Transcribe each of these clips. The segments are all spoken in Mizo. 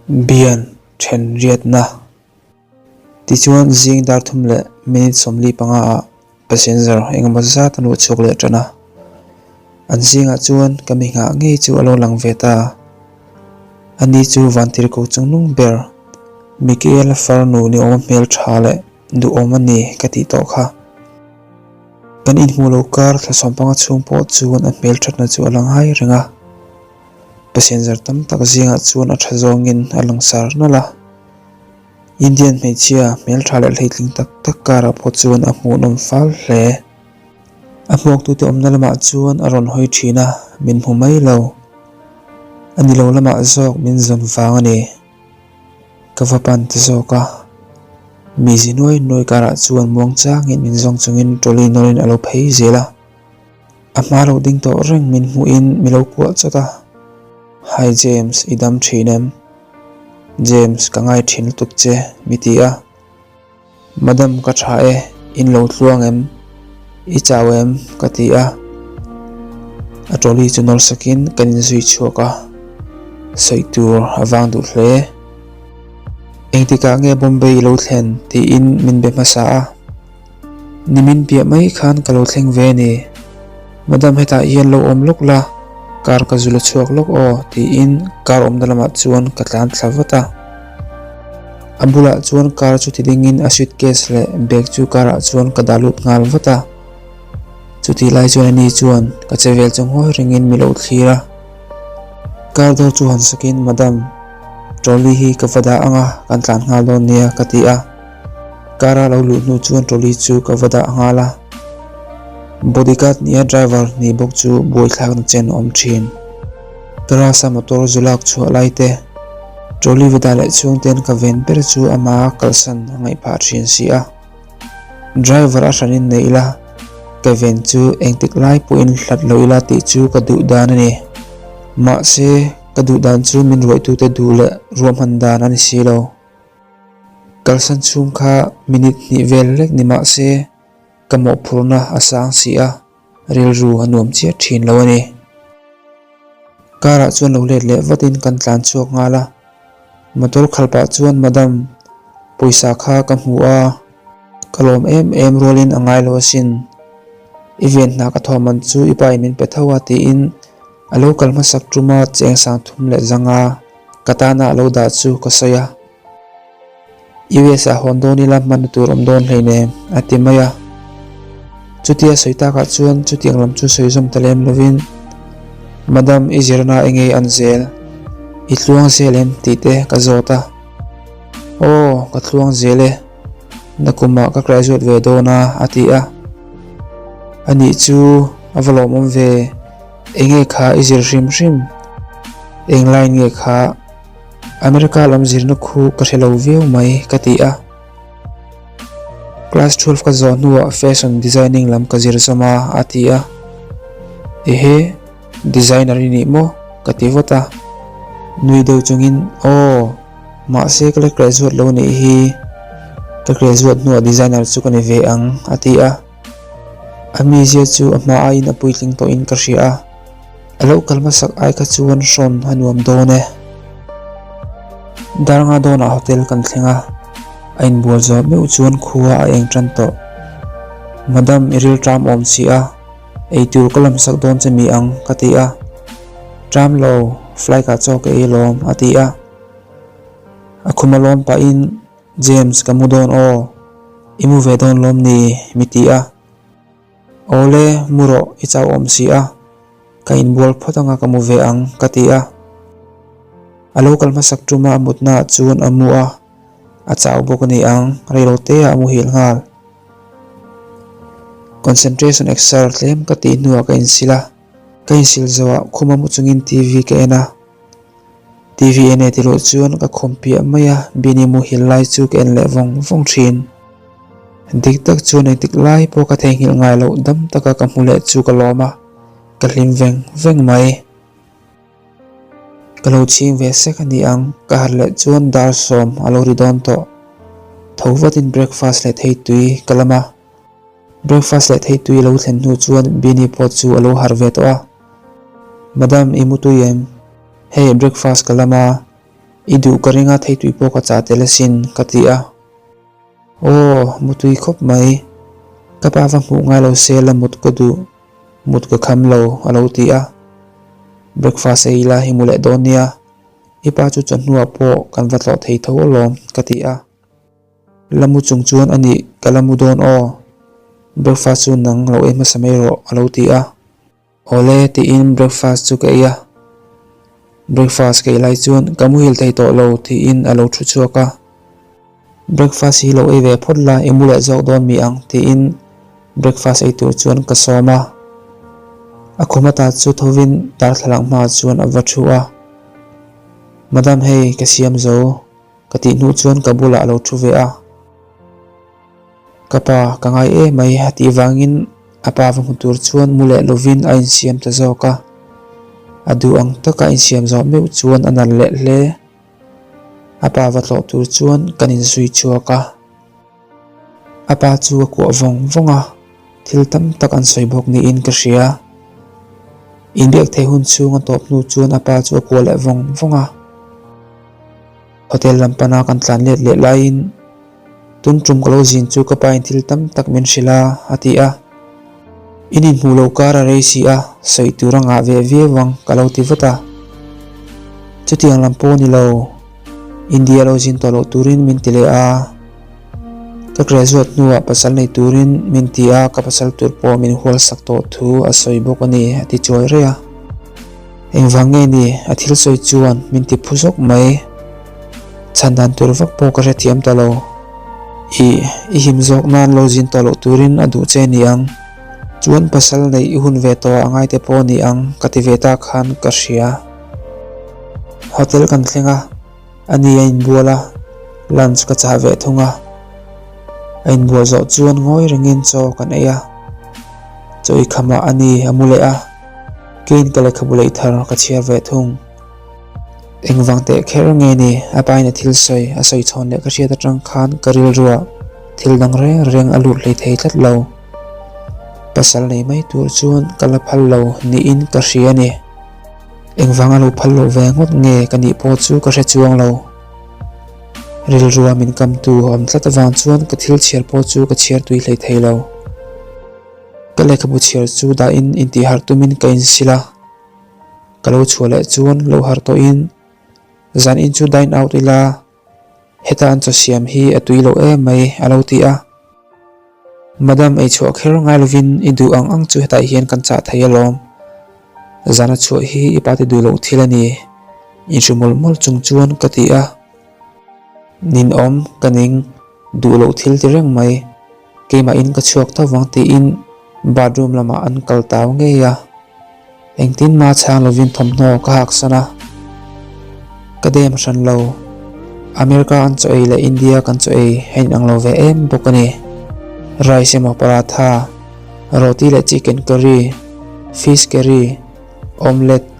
Bian then riatna. Tichuan zing dar thum leh minute 45 ah passenger engemaw zat an luh chhuak leh tan a. An zingah chuan ka mi nghah ngei chu a lo lang ve ta. Ani chu vantirhkoh chungnung ber Michaela farnu ni awma hmel tha leh duhawm a ni ka tih tawh kha. Kan inhmuh loh kar thla 15 chhung pawh chuan a hmel thatna chu a lang hai reng a. Passenger tam tak zingah chuan a tha zawngin a langsar nawlh a. Indian hmeichhia hmeltha leh hleitling tak tak karah pawh chuan a hmuhnawm fal hle. A hmuaktute awmna lamah chuan a rawn hawi thin a, min hmu mai lo. A ni lo lamah zawk min zawn vang a ni. Ka va pan ta zawk a. Mi zi nuai nuai karah chuan muang changin min zawng chungin trolley nawrin a lo phei zel a. A hma lo ding tawh reng min hmuhin mi lo kuah chawt a. Hi James, i dam thin em? James, ka ngai thin lutuk che, mi ti a. Madam ka tha e, in lo tluang em? I chau em? ka ti a. A trolley chu nawr sakin kan inzui chhuak a, sawi tur a vang duh hle. Engtikah nge Bombay i lo thlen? tiin min be hmasa a. Nimin piah mai khan ka lo thleng ve a ni. Madam hetah hian lo awm lawk la, car ka zu la chhuak lawk aw tiin car awmna lamah chuan ka tlan thla vat a. A bulah chuan car chu ti dingin a suitcase leh bag chu car ah chuan ka dah lut nghal vat a. Chutih lai chuan ani chuan ka che vel chu ngawi rengin mi lo thlir a. Car door chu han sakin Madam, trolley hi ka va dah ang a, kan tlan nghal dawn nia ka ti a. Car a lo luh hnu chuan trolley chu ka va dah nghal a. Bodyguard nia driver ni bawk chu buaithlakna chen a awm thin. Garage a motor zu lak chhuah lai te, trolley va dah leh chhung ten ka ven ber chu ama kalsan a ngaih phah thin si a. Driver a hranin nei ila, ka ven chu engtik lai pawhin hlat lo ila tih chu ka duh dan a ni. Mahse, ka duh dan chu min ruaitute duh leh ruahman dan a ni si lo. Kalsan chhung kha minute hnih vel lek ni mah se, ka mawhphurhna a sang si a, rilru a nuam chiah thin lo a ni. Car ah chuan lo let leh vatin kan tlan chhuak nghal a, motor khalh pah chuan Madam, pawisa kha ka hmu a, ka lawm em em rualin a ngai lo asin. I ven hna ka thawm man chu i pa in min pe tho a tiin a lo kal hmasak tuma cheng sang thum leh zanga ka tana a lo dah chu ka sawi a. US ah hawn dawn ila hmanna tur awm dawn hleinem a ti mai a. Chutia sawi takah chuan chutiang lam chu sawi zawm ta lem lovin Madam i zirna enge an zel? I tluang zel em? tih te ka zawt a. Aw ka tluang zel e, nakumah ka graduate ve dawn a a ti a. Anih chu a va lawmawm ve, enge kha i zir hrim hrim? Eng line nge kha? America lam zirna khu ka hre lo viau mai ka ti a. Class 12 ka zawh hnuah fashion designing lam ka zir zawm a a ti a. Ehe, designer i nih maw? ka ti vat a. Nui deuh chungin, Aw, mahse ka la graduate lo nih hi. Ka graduate hnuah designer chu ka ni ve ang a ti a. A mizia chu a hma aiin a puitling tawhin ka hria a. A lo kal hmasak ai kha chuan hrawn a nuam dawn e. Darnga dawnah hotel kan thleng a, a inbual zawh meuh chuan khua a eng tan tawh. Madam i ril ṭam awm si a, eitur ka lamsak dawn che mi ang ka ti a. Ṭam lo, flight ah chaw ka ei alawm a ti a. A khum a lawn pahin James ka mu dawn aw, i mu ve dawn lawm ni mi ti a. Awle, mu rawh, i chau awm si a, ka inbual phawt anga ka mu ve ang, ka ti a. A lo kal hmasak tuma a mutnaah chuan a mu a, a chau bawk a ni ang, reilote ah a muhil nghal. Concentration exer tlem ka tih hnuah ka insil a, ka insil zawhah khuma mu chungin TV ka en a. TV en e ti loh chuan ka khawm piah mai a, Bini muhil lai chu ka en leh vawng vawng thin. Dik tak chuan engtik lai pawh ka theihnghilh ngai loh dam taka ka hmu leh chu ka lawm a, ka hlim veng veng mai. Ka lo chhing ve sek a ni ang, ka harh leh chuan dar sawm a lo ri dawn tawh. Tho vatin breakfast leh thei tui ka lam a. Breakfast leh thei tui lo thlen hnu chuan Bini pawh chu a lo harh ve tawh a. Madam i mu tui em? Hei breakfast ka lam a, I duh ka ring a, theitui pawh ka chah tel asin, ka ti a. Aw, mutui khawp mai. Ka pa va hmuh ngai lo se la mut ka duh, mut ka kham lo, a lo ti a. Breakfast ei ila i mu leh dawn nia, i pa chu chawhnuah pawh kan va tlawh thei tho alawm, ka ti a. La mu chung chuan a nih, ka la mu dawn aw. Breakfast chu nang lo ei hmasa mai rawh, a lo ti a. Awle tiin breakfast chu ka ei a, breakfast ka ei lai chuan ka muhil thei tawh lo tiin a lo thu chhuak a, breakfast hi lo ei ve phawt la i mu leh zawk dawn mi ang tiin breakfast ei tur chuan ka sawm a, a khum ata chu thovin darthlalang hmaah chuan a va thu a, Madam hei ka siam zo ka tih hnu chuan ka bulah a lo thu ve a. Ka pa ka ngai em mai a tih vangin a pa va hmu tur chuan mu leh lovin a insiam ta zawk a. A duh ang taka a insiam zawh meuh chuan a nal leh hle. A pa va tlawh tur chuan kan inzui chhuak a. A pa chu a kuah vawng vawng a, thil tam tak an sawi bawk niin ka hria. Inbiak theih hun chhung a tawp hnu chuan a pa chu a kuah leh vawng vawng a. Hotel lam pana kan tlan let leh laiin tun tum ka lo zin chu ka pa in thil tam tak min hrilh a, a ti a. In inhmuh loh kar a rei si a, sawi tur a ngah ve viau ang ka lo ti vat a. Chutiang lam pawh ni lo, India lo zin tawh loh turin min ti leh a. Ka graduate hnuah pasal nei turin min ti a, ka pasal tur pawh min hual sak tawh thu a sawi bawk a ni, a ti chuai rei a. Engvang nge ni a thil sawi chuan min ti phu zawk mai. Chhan dan tur vak pawh ka hrethiam ta lo. Ih, i him zawk nan lo zin tawh loh turin a duh che ni ang. Chuan pasal neih i hun ve tawh a ngai te pawh ni ang ka ti ve ta khan ka hria. Hotel kan thleng a. A ni a inbual a, lunch ka chah ve thung a. A inbual zawh chuan ngawi rengin chaw kan ei a. Chaw i khamah a ni a mu leh a, keiin ka lehkhabu lei thar ka chhiar ve thung. Engvang teh kher nge ni a pain a thil sawi a sawi chhawn leh ka hriat atang khan ka rilruah thil dang reng reng a lut hlei thei tlat lo. Pasal nei mai tur chuan ka la phal lo niin ka hria a ni. Engvang a lo phal loh ve ngawt nge ka nih pawh chu ka hre chuang lo. Rilrua min kamtu a awm tlat avang chuan ka thil chhiar pawh chu ka chhiar tui hlei thei lo. Ka lehkhabu chhiar chu dahin intihharh tumin ka insil a, ka lo chhuah leh chuan lo harh tawhin zan in chu dine out ila heta an chaw siam hi a tui loh em mai a lo ti a. Madam ei chhuah kher ngai lovin i duh ang ang chu hetah hian kan chah thei alawm. Zana chhuah hi i pa ti duh loh thil a ni. Inhru mawlh mawlh chung chuan ka ti a. Ninawm, ka ning, duh loh thil ti reng mai. Keimahin ka chhuak tho vang tiin bathroom lamah an kal tau ngei a. Engtin mah chhang lovin thawmhnaw ka hak san a, ka dem hran lo. America an chaw ei leh India kan chaw ei a inang lo ve em bawk a ni. Rice emaw paratha, roti leh chicken curry, fish curry, omelette,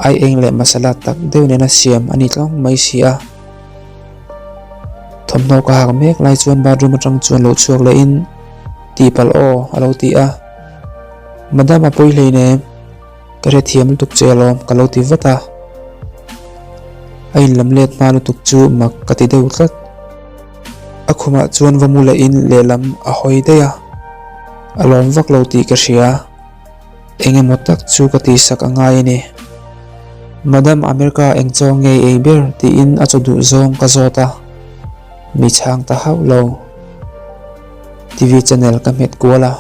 aieng leh masala tak deuh nena siam a ni tlawng mai si a. Thawmhnaw ka hak mek lai chuan bathroom atang chuan lo chhuak lehin tihpalh aw a lo ti a. Madam a pawi hleinem, ka hrethiam lutuk che alawm ka lo ti vat a. A inlam let hma lutuk chu mak ka ti deuh tlat. A khumah chuan va mu lehin lehlam a hawi daih a, a lawm vak lo tih ka hria. Eng emaw tak chu ka tihsak a ngai a ni. Madam America eng chaw ngei ei ber tiin a chaw duh zawng ka zawt a, mi chhang ta hauh lo. TV channel ka hmet kual a.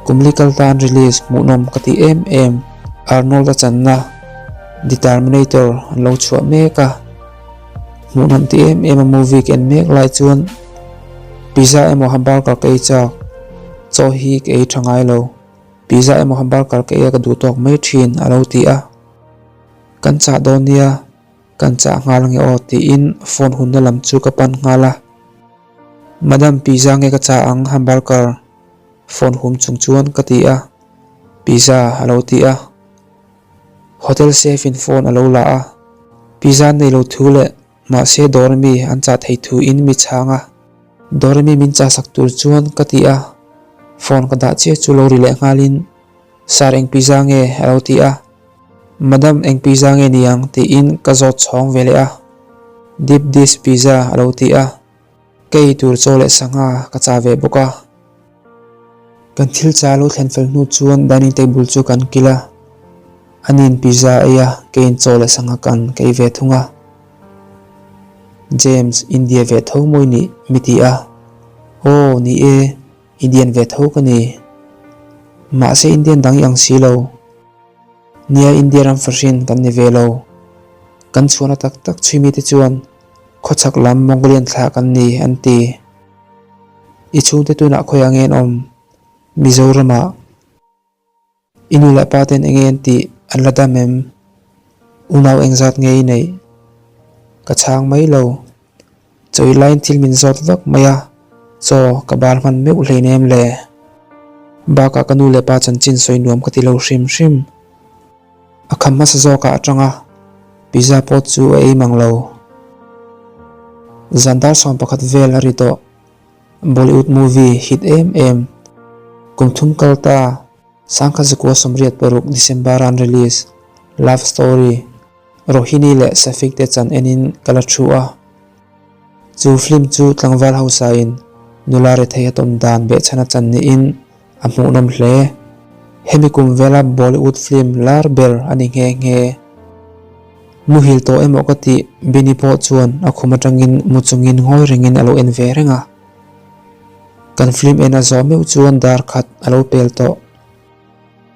Kumli kal tan release hmuhnawm ka ti em em Arnold a channa The Terminator an lo chhuah mek a, hmuhnawm ti em em a movie ka en mek lai chuan pizza emaw hamburger ka ei chak, chaw hi ka ei tha ngai lo, pizza emaw hamburger ka ei a ka duh tawk mai thin a lo ti a, kan chah dawn nia kan chah nghal ange aw tiin phone hunna lam chu ka pan nghal a. Madam pizza nge ka chah ang hamburger phone hum chung chuan ka ti a, pizza a lo ti a, hotel chef in phone a lo la a, pizza an nei lo thu leh mahse dawr ami an chah thei thu in mi chhang a, dawr ami min chah sak tur chuan ka ti a, phone ka dah chiah chu lo ri leh nghal in sir eng pizza nge a lo ti a, madam eng pizza nge ni ang tiin ka zawt chhawng ve leh a. Deep dish pizza a lo ti a. Ka ei tur chaw leh sangha ka cha ve bawk a. Kan thil cha lo thlen fel hnu chuan dining table chu kan kil a. Ani'n pizza a ei a, keiin chaw leh sangha kan ka ei ve thung a. James, India ve tho mawi nih mi ti a. Aw, ni e, Indian ve tho ka ni. Mahse Indian dang i ang si lo. Nia India ram fahrin kan ni ve lo. Kan chhuahna tak tak chhui mite chuan khawchhak lam Mongolian thlah kan ni an ti. I chhungte tunah khawiah nge an awm? Mizoramah. I nu leh pa ten enge an tih an la dam em? Unau engzat nge i neih? Ka chhang mai lo. Chawi laiin thil min zawt vak mai a, chaw ka bar hman meuh hlein em le? Bakah ka nu leh pa chanchin sawi nuam ka ti lo hrim hrim. A kham hmasa zawkah atanga pizza pawh chu a ei mang lo. Zan dar 11 vel a ri tawh. Bollywood movie hit em em. Kum thum kal ta Sangkhat zakua 86 December an release Love Story. Rohini leh Safik te chan enin ka la thu a. Chu film chu tlangval hausain nula rethei a tawn dan behchhan a chan niin a hmuhnawm hle. Hemi kum vela Bollywood film lar ber a ni nghe nghe. Muhil tawh emaw ka tih Bini pawh chuan a khum atangin mu chungin ngawi rengin a lo en ve reng a. Kan film en a zawh meuh chuan dar khat a lo pel tawh.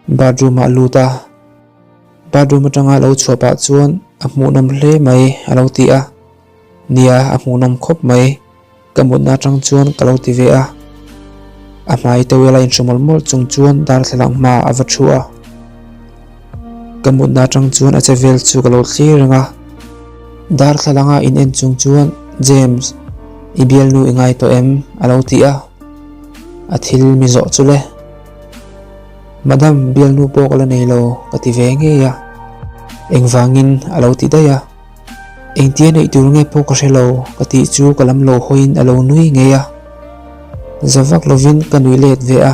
Bathroom ah a lut a, bathroom atanga lo chhuah pah chuan a hmuhnawm hle mai a lo ti a, nia a hmuhnawm khawp mai ka mutna atang chuan ka lo ti ve a, a hmai towel a inhru mawlh mawlh chung chuan darthlalang hma a va thu a, ka mutna atang chuan a che vel chu ka lo thlir reng a, darthlalang a in en chung chuan James i bialnu i ngai tawh em a lo ti a, a thil mi zawh chu le. Madam, bialnu pawh ka la nei lo ka ti ve ngei a, engvangin a lo ti daih a, engtia neih tur nge pawh ka hre lo ka tih chu ka lam lo hawiin a lo nui ngei a, za vak lovin ka nui let ve a,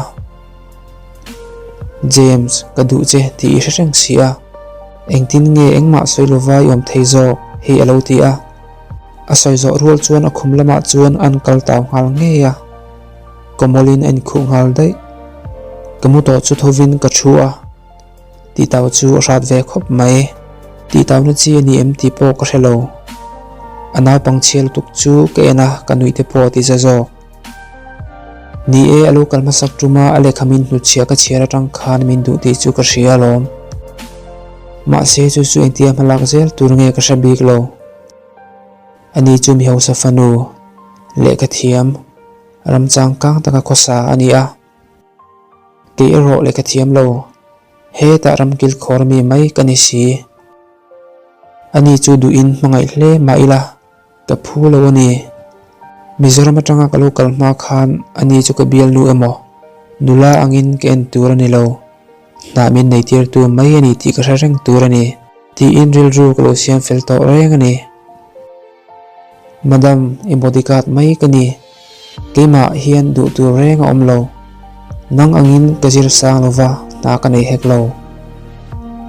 James, ka duh che tih i hre reng si a, engtin nge engmah sawi lova i awm thei zawk hei a lo ti a, a sawi zawh rual chuan a khum lamah chuan an kal tau nghal ngei a. Ka mawlin a inkhuh nghal daih. Ka mu tawh chu thovin ka thu a, tihtau chu a hrat ve khawp mai. Tihtauna chi a ni em tih pawh ka hre lo. A naupang chhia lutuk chu ka en a, ka nuih te pawh a ti za zawk. Ni e, a lo kal hmasak tuma a lehkha min hnutchhiah ka chhiar atang khan min duh tih chu ka hria alawm. Mahse chu chu engtia hmalak zel tur nge ka hre bik lo. Ani chu mi hausa fanu, lehkha thiam, ram changkang taka khawsa a ni a. Kei erawh lehkha thiam lo, hetah ram kilkhawr mi mai ka ni si. Ani chu duhin hmangaih hle mah ila, ka phu lo a ni. Mizoram atanga ka lo kal hma khan ani chu ka bialnu emaw, nula angin ka en tur a ni lo. Hnah min neitirtu mai a ni tih ka hre reng tur a ni. Tiin rilru ka lo siam fel tawh reng a ni. Madam, i bodyguard mai ka ni. Keimah hian duh tur reng a awm lo. Nang angin ka zir sang lo va, hna ka nei hek lo.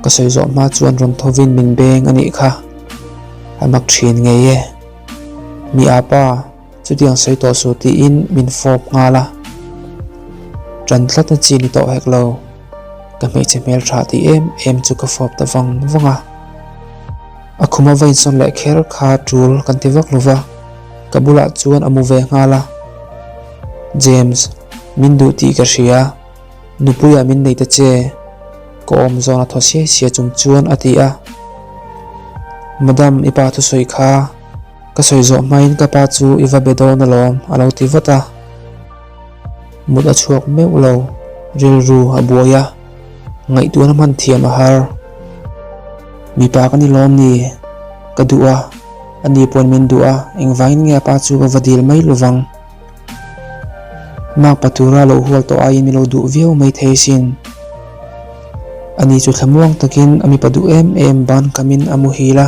Ka sawi zawh hma chuan rawn thovin min beng a nih kha. A mak thin ngei e. Mi apa, chutiang sawi tawh suh tiin min fawp nghal a. Ṭan tlatna chi ni tawh hek lo. Ka hmeichhe hmelṭha tih em em chu ka fawp ta vang vang a. A khuma va insawn leh kher kha ṭul kan ti vak lo va, ka bulah chuan a mu ve nghal a. James, min duh tih ka hria, nupuiah min nei ta che, ka awm zawn a thaw siai siai chung chuan a ti a. Madam, i pa thusawi kha ka sawi zawh hmain ka pa chu i va be dawn alawm, a lo ti vat a. Mut a chhuak meuh lo, rilru a buai a, ngaihtuahna hman thiam a har. Mipa ka ni lawm ni? Ka duh a, ani pawn min duh a, engvangin nge a pa chu ka va dil mai lovang? Makpa tura lo hual tawh aiin mi lo duh viau mai thei sin. Ani chu thlamuang takin a mipa duh em em ban kamin a muhil a.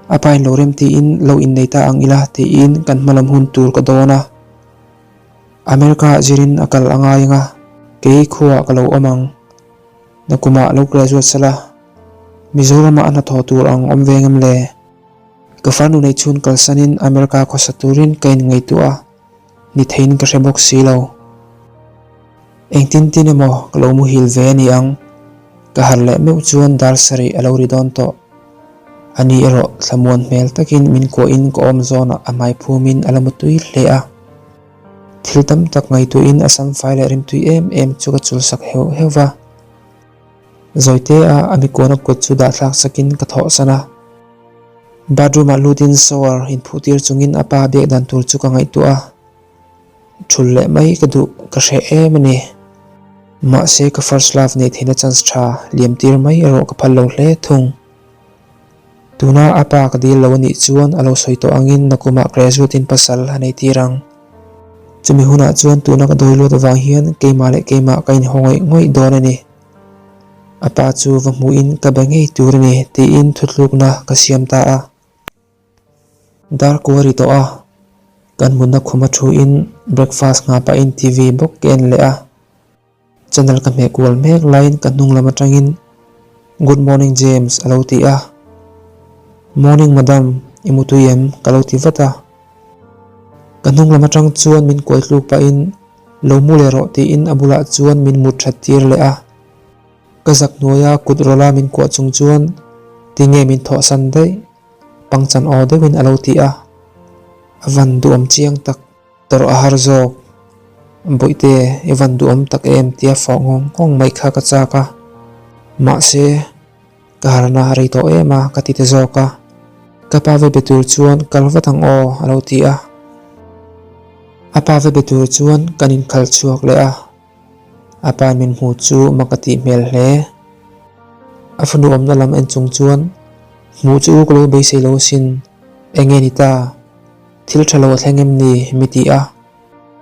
A pain lo rem tiin lo innei ta ang ila tiin kan hmalam hun tur ka dawn a. America ah zirin a kal a ngai ang a, kei khuaah ka lo awm ang. Nakumah lo graduate sela, Mizoramah a hnathawh tur ang awm ve ngem le? Ka farnu nei chhun kalsanin America khawsa turin ka inngaihtuah a, ni theiin ka hre bawk si lo. Engtin tin emaw ka lo muhil ve a ni ang, ka harh leh meuh chuan dar sarih a lo ri dawn tawh. Ani erawh thlamuan hmel takin min kuahin ka awm zawnah a hmai phumin a la mutui hle a. Thil tam tak ngaihtuahin a samfai leh rimtui em em chu ka chulsak heuh heuh va. Zawitea a mikuana kut chu dahthlak sakin ka thawhsan a. Bathroom ah lutin shower inphuh tir chungin a pa biak dan tur chu ka ngaihtuah a. Thul leh mai ka duh ka hreh em a ni. Mahse ka first love neih theihna chance tha liam tir mai erawh ka phal lo hle thung. Tuna a pa ka dil lo a nih chuan a lo sawi tawh angin nakumah graduate in pasal a nei tir ang. Chumi hunah chuan tuna ka dawi luat avang hian keimah leh keimah ka inhaw ngawih ngawih dawn a ni. A pa chu va hmuhin ka be ngei tur a ni tiin thutlukna ka siam ta a. Dar kua ri tawh a, kan mutna khuma thuin breakfast nghah pahin TV bawk ka en leh a. Channel ka hmeh kual mek laiin ka hnung lam atangin Good morning James a lo ti a. Morning madam, i mutui em? ka lo ti vat a. Ka hnung lam atang chuan min kuai tluk pahin lo mu leh rawh tiin a bulah chuan min mut that tir leh a. Ka zak hnuaia kut rawla min kuah chung chuan tinge min thawhsan daih? Pangchan aw deuhin a lo ti a. A van duhawm chiang tak. Tawrh a har zawk. Bawihte, i van duhawm tak em tia fawh nghawng nghawng mai kha ka chak a. Mahse, ka harna a rei tawh em a ka ti ta zawk a. Ka pa ve be tur chuan kal vat ang aw a lo ti a. A pa ve be tur chuan kan inkhalh chhuak leh a. A pa min hmu chu mak a tih hmel hle. A fanu awmna lam en chung chuan, Hmuh chu ka lo beisei lo asin, eng nge ni ta? Thil tha lo a thleng em ni? mi ti a.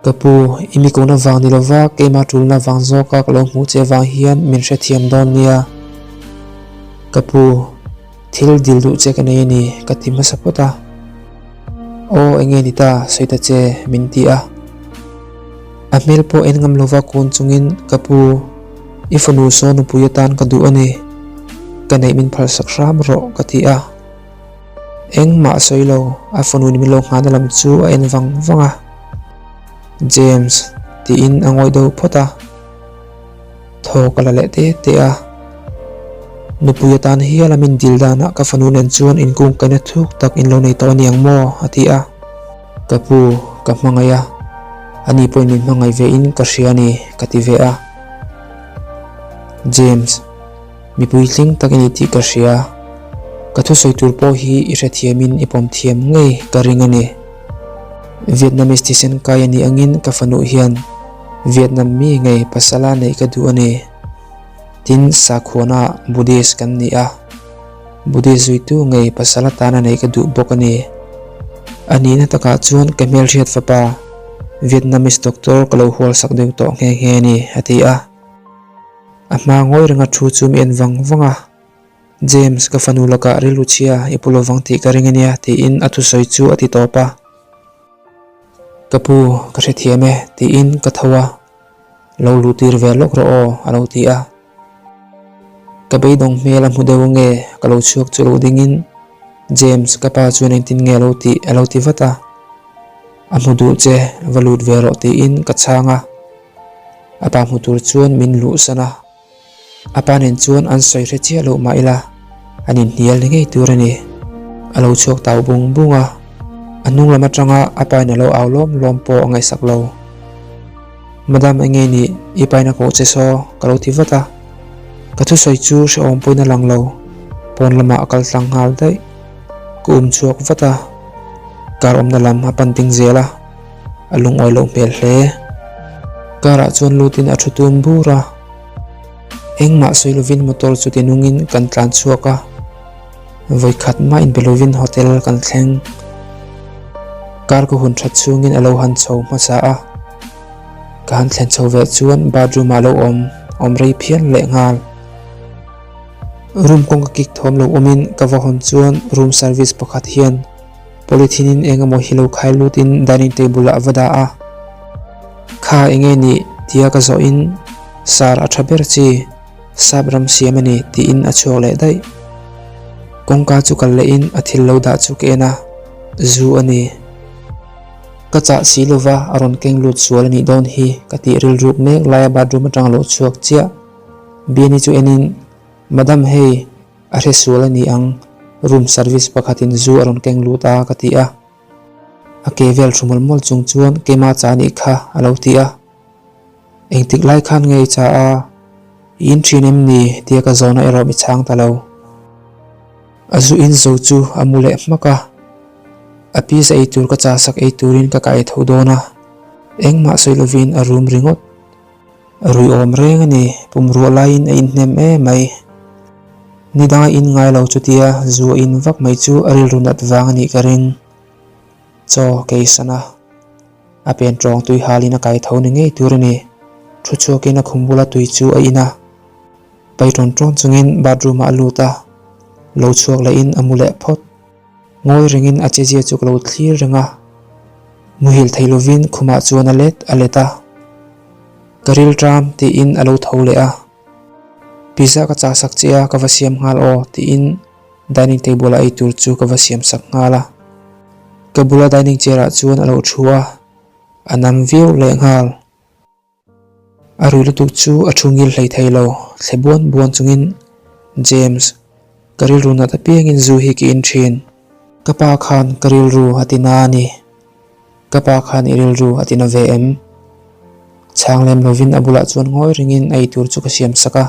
Ka pu, i mi kohna vang ni lova keimah tulna vang zawka ka lo hmuh che vang hian min hrethiam dawn nia. Ka pu, thil dil duh che ka nei a ni, ka ti hmasa phawt a. Aw, eng nge ni ta, sawi ta che, min ti a. A hmel pawh en ngam lova kun chungin, Ka pu, i fanu saw nupui atan ka duh a ni. Ka neih min phalsak hram rawh, ka ti a. Engmah a sawi lo, a fanu ni min lo nghahna lam chu a en vang vang a. James, tiin a ngawih deuh phawt a. Thaw ka la leh te te a. Nupui atan hial a min dil danah ka fanu nen chuan inkungkaina thuk tak in lo nei tawh a niang maw? a ti a. Ka pu, ka hmangaih a, ani pawhin min hmangaih ve in ka hria a ni, ka ti ve a. James. Mi puitling tak i ni tih ka hria. Ka thusawi tur pawh hi i hrethiamin i pawm thiam ngei ka ring a ni. Vietnamese thisen kai a nih angin ka fanu hian Vietnam mi ngei pasala neih ka duh a ni. Tin, sakhuana Buddhist kan ni a, Buddhist zuitu ngei pasal atana neih ka duh bawk a ni. A nihna takah chuan ka hmelhriat fapa Vietnamese doctor ka lo hualsak deuh tawh nghe nghe a ni, a ti a. A hma ngawi renga thu chu mi en vang vang a, James, ka fanu lakah rilru chhia i pu lovang tih ka ring ania tiin a thusawi chu a ti tawp a. Ka pu, ka hrethiam e tiin ka tho a, Lo luh tir ve lawk rawh aw a lo ti a. Ka beidawng hmel a hmu deuh nge ka lo chhuak chu lo dingin James, ka pa chuan engtin nge a lo tih a lo ti vat a. A hmu duh che, va lut ve rawh tiin ka chhang a. A pa hmu tur chuan min luhsan a, a pa nen chuan an sawi hre chiah loh mah ila an inhnial ni ngei tur a ni. A lo chhuak tau bung bung a, a hnung lam atanga a pa in a lo au lawm lawm pawh a ngaihsak lo. Madam eng nge nih i pa in a koh che saw ka lo ti vat a, ka thusawi chu hrehawm pawhin a lang lo, pawn lamah a kal tlang nghal daih. Ka um chhuak vat a, car awmna lam a pan ding zel a. A lungawi loh hmel hle. Car ah chuan lutin a thu tum bur a. Engmah sawi lovin motor chu ti nungin kan tlan chhuak a. Vawikhat mah inbe lovin hotel kan thleng. Car ka hun that chhungin a lo han chho hmasa a. Ka han thlen chho ve chuan bathroom ah lo awm awm rei phian leh nghal. Room kawngka kik thawm lo awmin ka va hawn chuan room service pakhat hian Polythene in eng emaw hi lo khai lut in dining table ah va dah a, Kha eng nge nih? tia ka zawh in Sir a tha ber chi, sap ram siam a ni tiin a chhuak leh daih. Kawngka chu kal lehin a thil lo dah chu ka en a, zu a ni. Ka chah si lova a rawn keng lut sual a nih dawn hi ka tih rilruk mek laia bathroom atang a lo chhuak chiah. Biani chu enin, Madam hei, a hre sual a ni ang, room service pakhatin zu a rawn keng lut a ka ti a. A ke vel thu mawlh mawlh chung chuan keimah chah a nih kha a lo ti a. Engtik lai khan nge i chah a? I in thin em ni? tia ka zawhna erawh mi chhang ta lo. A zu in zo chu a mu leh hmak a. A pizza ei tur ka chah sak ei turin ka kai tho dawn a. Engmah sawi lovin a rum ringawt. Rui awm reng a ni, pum ruah laiin a inhnem em mai. Ni danga in ngai lo chutia zu a in vak mai chu a rilru nat vang a nih ka ring. Chaw kei san a. A pen tawng tui halin a kai tho ni ngei tur a ni. Thu chhuakin a khum bula tui chu a in a. Pai tawn tawn chungin bathroom ah a lut a. Lo chhuak lehin a mu leh phawt. Ngawi rengin a chezia chu ka lo thlir reng a. Muhil thei lovin khumah chuan a let a let a. Ka ril ṭam tiin a lo tho leh a. Pizza ka chah sak che a, ka va siam nghal aw tiin dining table a ei tur chu ka va siam sak nghal a. Ka bula dining chair ah chuan a lo thu a, a nam viau leh nghal. A rui lutuk chu a thu ngil hlei thei lo, thle buan buan chungin, James, ka rilru nat apiangin zu hi ka in thin. Ka pa khan ka rilru a ti na a ni. Ka pa khan i rilru a ti na ve em? Chhang lem lovin a bulah chuan ngawi ringin a eitur chu ka siam sak a.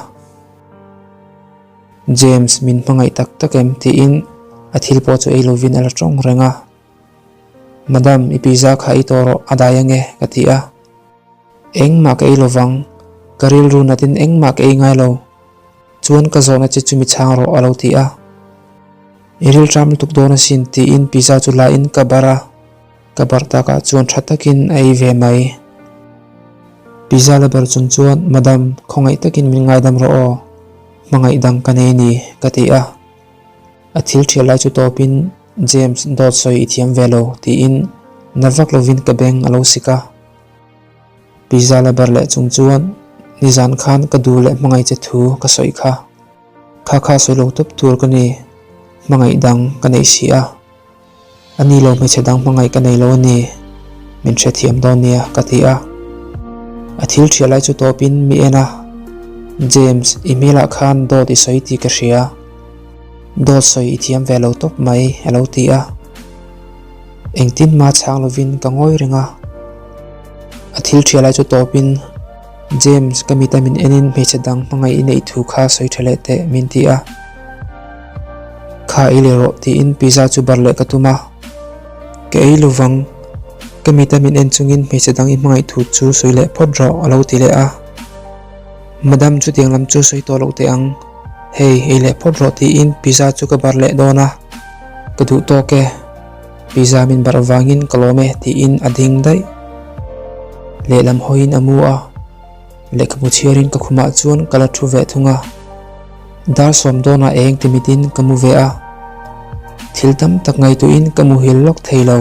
James, min hmangaih tak tak em? tiin a thil pawh chu ei lovin a la tawng reng a. Madam, i pizza kha ei tawh rawh, a dai ange, ka ti a. Engmah ka ei lovang, ka rilru natin engmah ka ei ngai lo. Chuan ka zawhna che chu mi chhang rawh a lo ti a. I rilṭam lutuk dawn asin tiin pizza chu la in ka barh a, ka barh takah chuan ṭha takin a ei ve mai. Pizza la ber chung chuan Madam, khawngaih takin min ngaidam rawh aw, hmangaih dang ka nei ni ka ti a. A thil ṭhial lai chu tawpin James dawt sawi i thiam ve lo tiin na vak lovin ka beng a lo sik a. Pizza la ber leh chung chuan nizan khan ka duh leh hmangaih che thu ka sawi kha. Kha kha sawi lo tawp tur ka ni, hmangaih dang ka neih si a. A ni lo hmeichhe dang hmangaih ka nei lo a ni, min hrethiam dawn nia ka ti a. A thil ṭhiah lai chu tawpin mi en a, James, i hmelah khan dawt i sawi tih ka hria. Dawt sawi i thiam ve lo tawp mai a lo ti a. Engtin mah chhang lovin ka ngawi reng a. A thil ṭhiah lai chu tawpin, James, ka mita min enin hmeichhe dang hmangaih i neih thu kha sawi ṭha leh teh, min ti a. Kha ei leh rawh, tiin pizza chu bar leh ka tum a. Ka ei lovang, ka mita min en chungin hmeichhe dang i hmangaih thu chu sawi leh phawt rawh, a lo ti leh a. Madam chutiang lam chu sawi tawh loh teh ang, hei ei leh phawt rawh tiin pizza chu ka bar leh dawn a, ka duh tawk e, pizza min barh vangin ka lawm e tiin a ding daih. Lehlam hawiin a mu a, lehkhabu chhiarin ka khumah chuan ka la thu ve thung a, dar sawm dawnah eng ti mitin ka mu ve a, thil tam tak ngaihtuahin ka muhil lawk thei lo.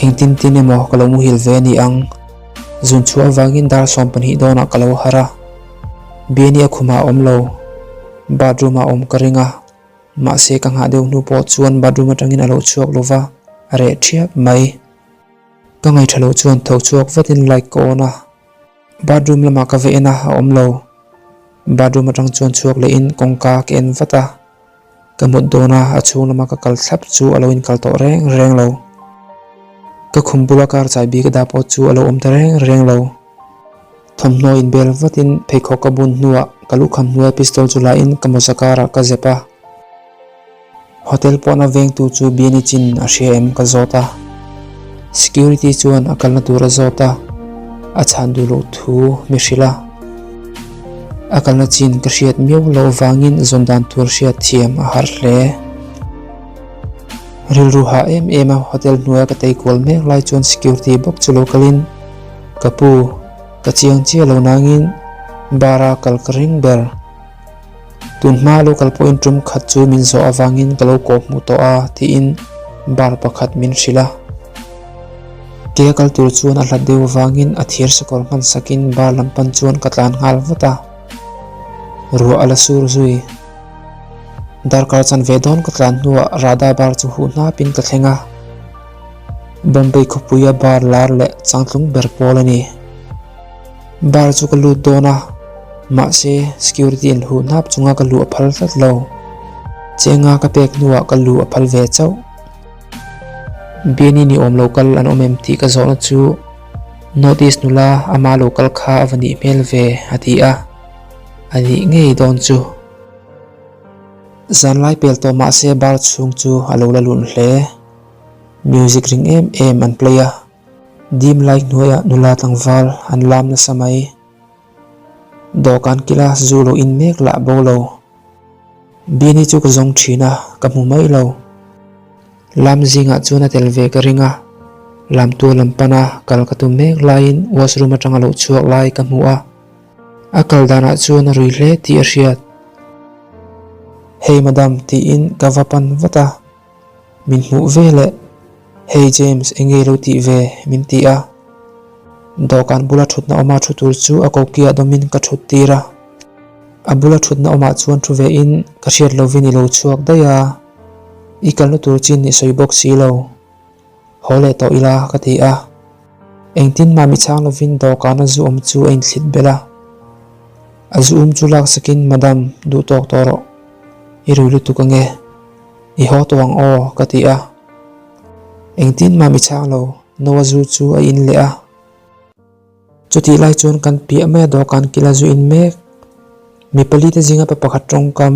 Engtin tin emaw ka lo muhil ve a ni ang. Zun chhuah avangin dar 12 dawnah ka lo harh a, Biani a khumah a awm lo, bathroom ah a awm ka ring a, mahse ka nghah deuh hnu pawh chuan bathroom atangin a lo chhuak lo va, a reh thiap mai. Ka ngaihṭha loh chuan tho chhuak vatin light ka on a, bathroom lamah ka va en a, a awm lo. Bathroom atang chuan chhuak lehin kawngka ka en vat a. Ka mut dawn a, a chhung lama ka kal thlap chu a lo inkal tawh reng reng lo. Ka khum bula car chai bik a dah pawh chu a lo awm ta reng reng lo. Thawmhnaw inbel vatin pheikhawk ka bun hnuah ka luhkham hnuaia pistol chu lain ka mawza karah ka zep a. Hotel pawhna vengtu chu Biani chin a hria em ka zawt a. Security chuan a kalna tur a zawt a, a chhan duh loh thu mi hrilh a. A kalna chin ka hriat miau loh vangin zawn dan tur hriat thiam a har hle. Rilru hah em em a hotel hnuaia ka tei kual mek lai chuan security bawk chu lo kalin, Ka pu, ka chiang chiah lo nangin bar a kal ka ring ber. Tun hma lo kal pawhin tum khat chu min zawh avangin ka lo kawh hmuh tawh a tiin bar pakhat min hrilh a. Ke a kal tur chuan a hlat deuh avangin a thir sakawr hman sakin bar lam pan chuan ka tlan nghal vat a. Ruah a la sur zui. Darkar chanve dawn ka tlan hnuah Radha bar chu huh hnapin ka thleng a. Bombay khawpuia bar lar leh changtlung ber pawl a ni. Bar chu ka lut dawn a, mahse security in huh hnap chunga ka luh a phal tlat lo. Chenga ka pek hnuah ka luh a phal ve chauh. Biani ni awm lo kal an awm em tih ka zawhna chu North East nula ama lo kal kha a va nih hmel ve a ti a, a nih ngei dawn chu. Zanlai pel tawh mahse bar chhung chu a lo la lun hle. Music ring em em an play a, dim light hnuaiah nula tlangval an lam nasa mai. Dawhkan kila zu lo in mek lah bo lo. Biani chu ka zawng thin a, ka hmu mai lo. Lam zingah chuan a tel ve ka ring a, lamtu lam pana kal ka tum mek laiin washroom atanga lo chhuak lai ka hmu a. A kal danah chuan a rui hle tih a hriat. Hey madam tiin ka va pan vat a, min hmuh ve leh Hey James enge lo tih ve min ti a. Dawhkan bula thutna awma thu tur chu a kokiah dawmin ka thut tir a. A bula thutna awmah chuan thu ve in ka hriat lovin i lo chhuak daih a, i kalna tur chin i sawi bawk si lo. Haw leh tawh ila ka ti a. Engtin mah mi chhang lovin dawhkana zu awm chu a inthlit belh a. A zu um chu lak sakin Madam, duh tawk tawh rawh. I rui lutuk ange. I haw tawh ang aw ka ti a. Engtin mah mi chhang lo, Noah zu chu a in leh a. Chutih lai chuan kan piah mai a dawhkan kila zu in mek. Mi pali te zinga pa pakhat tawngkam.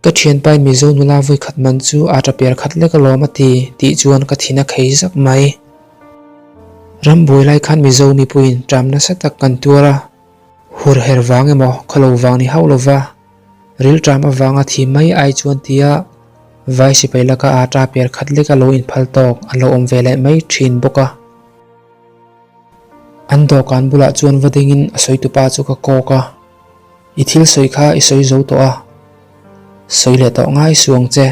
Ka thianpain Mizo nula vawi khat man chu a ta per khat lek alawm a ti tih chuan ka thin a khei zak mai. Ram buai lai khan Mizo mipuiin ṭam nasa tak kan tuar a, hur her vang emaw khawlo vang ni hauh lova ril ṭam avanga thi mai ai chuan tia vai sipai laka a ta per khat leka lo inphal tawk an lo awm ve leh mai ṭhin bawk a. An dawhkan bulah chuan va dingin a sawitupa chu ka kawk a. I thil sawi kha i sawi zo tawh a, sawi leh tawh ngai suh ang che.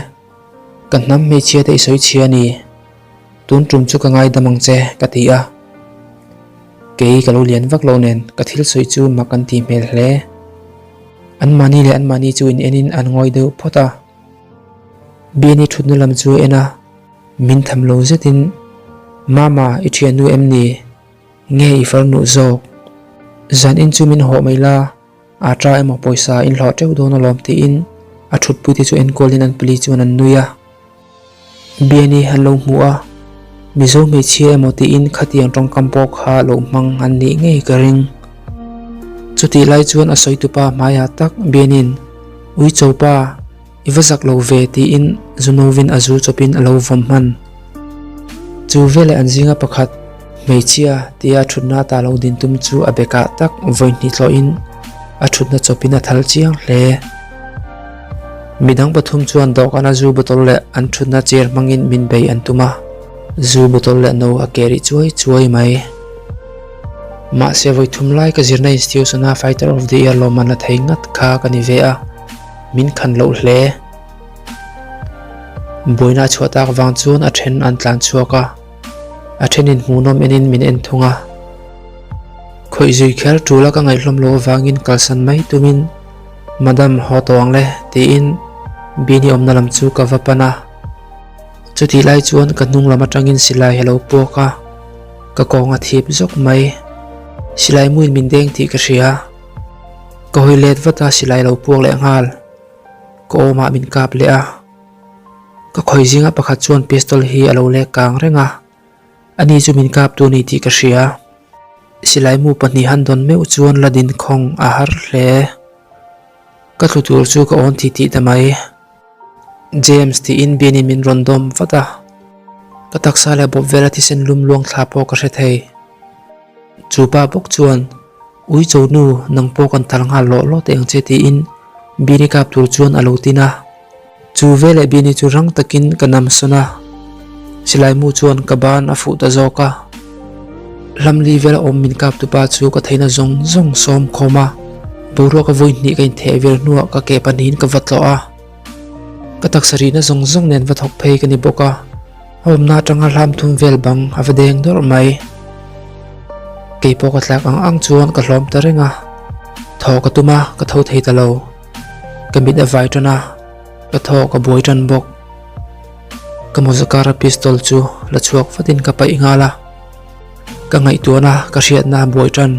Ka hnam hmeichhia te i sawi chhia a ni, tun tum chu ka ngaidam ang che ka ti a. Kei ka lo lian vak lo nen ka thil sawi chu mak an tih hmel hle. Anmahni leh anmahni chu in enin an ngawi deuh phawt a. Biani thutna lam chu a en a, min tham lo zetin, Mama, i thiannu em ni? Nge i far nuh zawk? Zan in chu min hawh mai la, a ta emaw pawisa in hlawh teuh dawn alawm tiin a thutpui te chu enkualin an pali chuan an nui a. Biani an lo hmu a, Mizo hmeichhia emaw tiin khatiang tawngkam pawh kha lo hmang an nih ngei ka ring. Chutih lai chuan a sawitupa hmaiah tak Bianin, Uichopa, I va zak lo ve tiin Zunovin a zu chawpin a lo vawm hman. Chu veleh an zinga pakhat, hmeichhia tia thutna ata lo din tum chu a bekah tak vawi hnih tlawhin a thutna chawpin a thal chiang hle. Midang pathum chuan dawhkana zu bottle leh an thutna chair hmangin min bei an tum a, zu bottle leh no a ke rih chuai chuai mai. Mahse vawi thum lai ka zirna institution-a Fighter of the Year lawmman la thei ngat kha ka ni ve a. Min khan loh hle. Buaina a chhuah tak vang chuan a then an tlan chhuak a, a thenin hmuhnawm enin min en thung a. Khawih zui kher tul a ka ngaihhlawm loh avangin kalsan mai tumin Madam haw tawh ang le tiin Bini awmna lam chu ka va pan a. Chutih lai chuan ka hnung lam atangin silai a lo puak a, ka kawng a thip zawk mai. Silai muin min deng tih ka hria. Ka hawi let vat a silai lo puak leh nghal. Ka awmah min kap leh a. Ka khawi zinga pakhat chuan pistol hi a lo lek kang reng a. Ani chu min kap tu ni tih ka hria. Silai mu pahnih han dawn meuh chuan la din khawng a har hle. Ka thlu tur chu ka awn tih tih ta mai. James tiin Bianin min rawn dawm vat a. Ka taksa leh bawp vela thisen lum luang thla pawh ka hre thei. Chu pa bawk chuan, Ui cho nu, nang pawh kan tal nghal lawh lawh teh ang che tiin Bini kap tur chuan a lo tin a. Chu veleh Bini chu rang takin ka nam sawn a, silai mu chuan ka ban a fuh ta zawk a. Hlamli vela awm min kap tupa chu ka theihna zawng zawng sawm khawm a, boruak a vawi hnih ka intheh vel hnuah ka ke pahnihin ka va tlawh a. Ka taksa rihna zawng zawng nen va thawk phei ka ni bawk a, a awmna atanga hlam thum vel bang a va deng dawrh mai. Kei pawh ka tlak ang ang chuan ka hlawm ta reng a, thaw ka tum a, ka tho thei ta lo. Ka mit a vai tan a. Ka thawk a buai tan bawk. Ka mawza kara pistol chu la chhuak vatin ka paih nghal a. Ka ngaihtuahna ka hriatna a buai tan.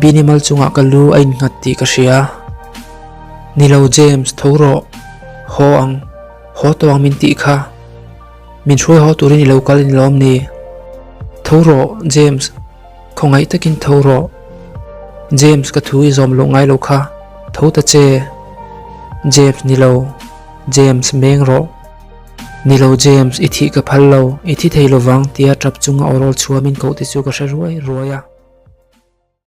Binimal chungah ka lu a innghat tih ka hria. Ni lo James, tho rawh. Haw ang. Haw tawh ang min tih kha. Min hruai haw turin i lo kal in lawm ni? Tho rawh, James. Khawngaih takin tho rawh. James ka thu i zawm loh ngai lo kha. Tho ta che. James ni lo. James meng rawh. Ni lo James, i thih ka phal lo. I thi thei lovang tia tap chunga aw rawl chhuamin koh te chu ka hre ruai ruai a.